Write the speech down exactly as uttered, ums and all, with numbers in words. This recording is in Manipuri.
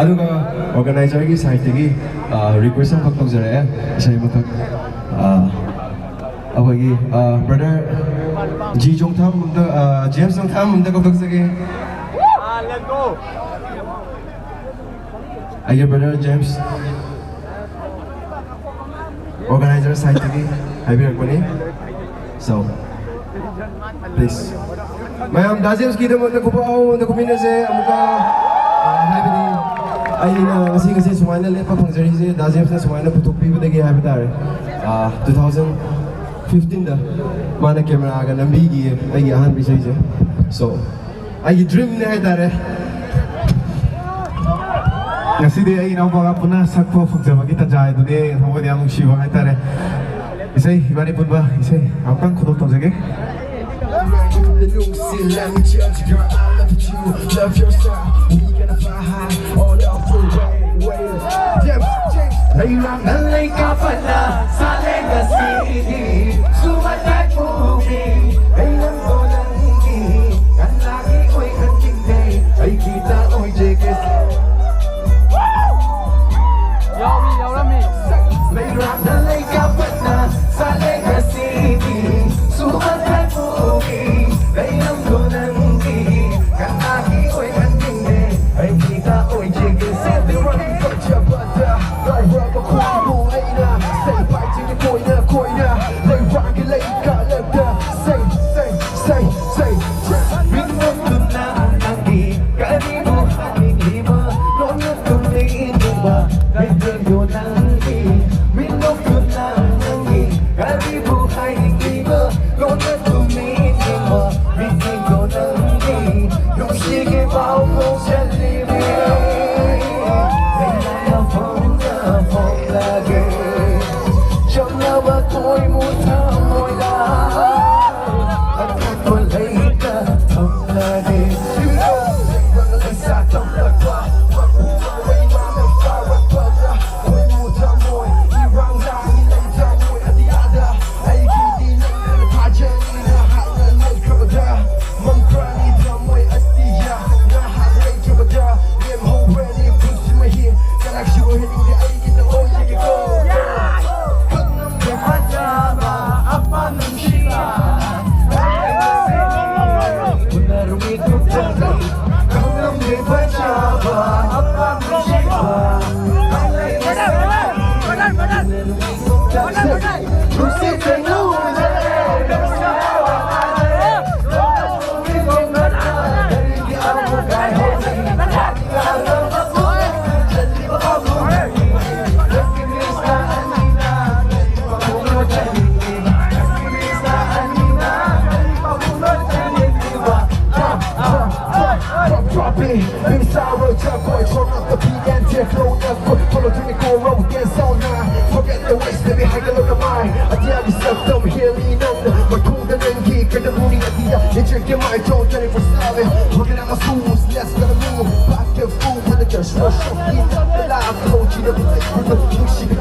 ꯑꯗꯨꯒ ꯑꯣꯔꯒꯅꯥꯏꯖꯔꯒꯤ ꯁꯥꯏꯠꯇꯒꯤ ꯔꯤꯀ꯭ꯋꯦꯁ ꯑꯃꯈꯛ ꯇꯧꯖꯔꯛꯑꯦ, ꯏꯁꯩ ꯑꯃꯈꯛ꯫ ꯑꯩꯈꯣꯏꯒꯤ ꯕ꯭ꯔꯗꯔ ꯖꯤ ꯆꯣꯡꯊꯥꯝ ꯑꯝꯇ, ꯖꯦꯝꯁ ꯆꯣꯡꯊꯥꯝ ꯑꯝꯇ ꯀꯧꯊꯣꯛꯆꯒꯦ꯫ ꯑꯩꯒꯤ ꯕ꯭ꯔꯗꯔ ꯖꯦꯝꯁ, ꯑꯣꯔꯒꯅꯥꯏꯖꯔ ꯁꯥꯏꯠꯇꯒꯤ ꯍꯥꯏꯕꯤꯔꯛꯄꯅꯤ꯫ So, please, ꯃꯌꯥꯝ ꯗꯥ ꯖꯦꯝꯁꯀꯤꯗꯃꯛꯇ ꯈꯨꯕꯥꯛ ꯑꯍꯧꯕ ꯑꯃꯗ ꯈꯨꯃꯤꯟꯅꯁꯦ ꯑꯃꯨꯛꯀ꯫ ꯍꯥꯏꯕꯗꯤ ꯑꯩꯅ ꯉꯁꯤ, ꯉꯁꯤ ꯁꯨꯃꯥꯏꯅ ꯂꯦꯞꯄ ꯐꯪꯖꯔꯤꯁꯦ ꯗꯥ ꯖꯦꯝꯁꯅ ꯁꯨꯃꯥꯏꯅ ꯄꯨꯊꯣꯛꯄꯤꯕꯗꯒꯤ ꯍꯥꯏꯕ ꯇꯥꯔꯦ꯫ ꯇꯨ ꯊꯥꯎꯖꯟ ꯐꯤꯐꯇꯤꯟꯗ ꯃꯥꯅ ꯀꯦꯃꯦꯔꯥꯒ ꯅꯝꯕꯤꯈꯤꯌꯦ ꯑꯩꯒꯤ ꯑꯍꯥꯟꯕ ꯏꯁꯩꯁꯦ꯫ So, ꯑꯩꯒꯤ ꯗ꯭ꯔꯤꯝꯅꯦ ꯍꯥꯏꯇꯥꯔꯦ꯫ ꯉꯁꯤꯗꯤ ꯑꯩ ꯏꯅꯥꯎꯄꯥꯒ ꯄꯨꯟꯅ ꯁꯛꯄ ꯐꯪꯖꯕꯒꯤ ꯇꯥꯟꯖꯥ ꯍꯥꯏꯗꯨꯅꯦ꯫ ꯊꯃꯣꯏꯗ ꯌꯥꯝ ꯅꯨꯡꯁꯤꯕ ꯍꯥꯏꯇꯥꯔꯦ꯫ ꯏꯁꯩ, ꯏꯕꯥꯅꯤ ꯄꯨꯟꯕ ꯏꯁꯩ ꯑꯃꯨꯛꯇꯪ ꯈꯨꯗꯣꯜ ꯇꯧꯖꯒꯦ꯫ ꯂꯩꯔꯥꯡꯅ ꯂꯩ ꯀꯥꯞꯄꯅ ꯁꯥꯂꯦ ꯉꯁꯤꯗꯤ ꯁꯨꯃꯥꯏ ꯄꯨꯃꯤ꯫ ꯑꯩ ꯅꯪꯗꯣ ꯅꯪꯒꯤ ꯀꯅꯥꯒꯤ ꯑꯣꯏꯍꯟꯅꯤꯡꯗꯦ꯫ ꯑꯩꯒꯤꯗ ꯑꯣꯏꯖꯒꯦ꯫ ꯌꯥꯎꯔꯤ, ꯌꯥꯎꯔꯝꯃꯤ꯫ ꯂꯩꯔꯥꯡꯅ ꯂꯩ ꯀꯥꯞꯄꯅ ꯁꯥꯂꯦ ꯉꯁꯤꯗꯤ ꯁꯨꯃꯥꯏ ꯄꯨꯃꯤ꯫ ꯑꯩ ꯅꯪꯗꯣ ꯅꯪꯒꯤ ꯀꯅꯥꯒꯤ ꯑꯣꯏꯍꯟꯅꯤꯡꯗꯦ꯫ Drop it, baby, sour, chop boy, turn up the beat and take low, that's good. Follow to me, go round, dance all night. Forget the waste, baby, hang a look at mine. I tell you something, here, lean on the, my cool, the name, kick, and the booty, at the, you drink your mind, don't get it for solid. Look at my fools, let's go to move. Back and forth, with the just rush, we got the live, coach, you never like, with the, you should be